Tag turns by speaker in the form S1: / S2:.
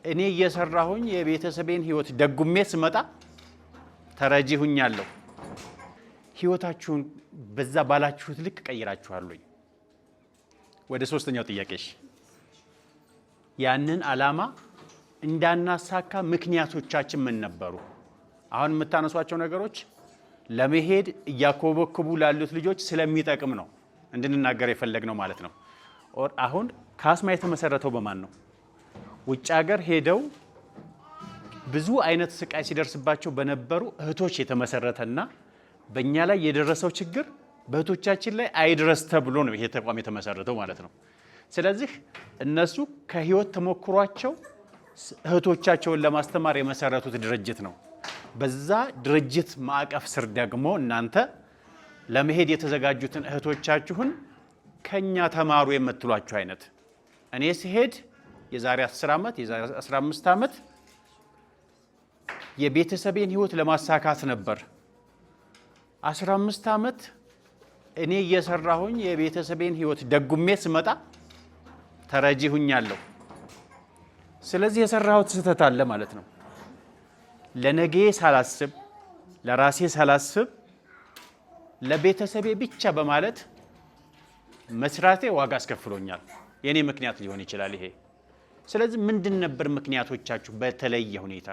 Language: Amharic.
S1: እኔ እየሰራሁኝ የቤተሰቤን ህይወት ደጉሜ ስመጣ ተረጂ ሁኛለሁ። ህይወታችሁን በዛ ባላችሁት ልክ ቀይራችኋል። ወደ ሶስተኛው ጥያቄሽ፣ ያንን ዓላማ እንዳናሳካ ምክንያቶቻችን ምን ነበሩ? አሁን የምታነሷቸው ነገሮች ለመሄድ እያኮበኮቡ ላሉት ልጆች ስለሚጠቅም ነው እንድንናገር የፈለግነው ማለት ነው። አሁን ካስማ የተመሰረተው በማን ነው? ውጭ ሀገር ሄደው ብዙ አይነት ስቃይ ሲደርስባቸው በነበሩ እህቶች የተመሰረተና በእኛ ላይ የደረሰው ችግር በእህቶቻችን ላይ አይድረስ ተብሎ ነው ይሄ ተቋም የተመሰረተው ማለት ነው። ስለዚህ እነሱ ከህይወት ተሞክሯቸው እህቶቻቸውን ለማስተማር የመሰረቱት ድርጅት ነው። በዛ ድርጅት ማዕቀፍ ስር ደግሞ እናንተ ለመሄድ የተዘጋጁትን እህቶቻችሁን ከኛ ተማሩ የምትሏቸው አይነት፣ እኔ ስሄድ የዛሬ 10 ዓመት፣ የዛሬ 15 ዓመት የቤተሰቤን ህይወት ለማሳካት ነበር። 15 ዓመት እኔ እየሰራሁኝ የቤተሰቤን ህይወት ደጉሜ ስመጣ ተረጂ ሁኛለሁ። ስለዚህ የሰራሁት ስህተት አለ ማለት ነው። ለነጌ ሳላስብ፣ ለራሴ ሳላስብ፣ ለቤተሰቤ ብቻ በማለት መስራቴ ዋጋ አስከፍሎኛል። የእኔ ምክንያት ሊሆን ይችላል ይሄ። ስለዚህ ምንድን ነበር ምክንያቶቻችሁ በተለየ ሁኔታ?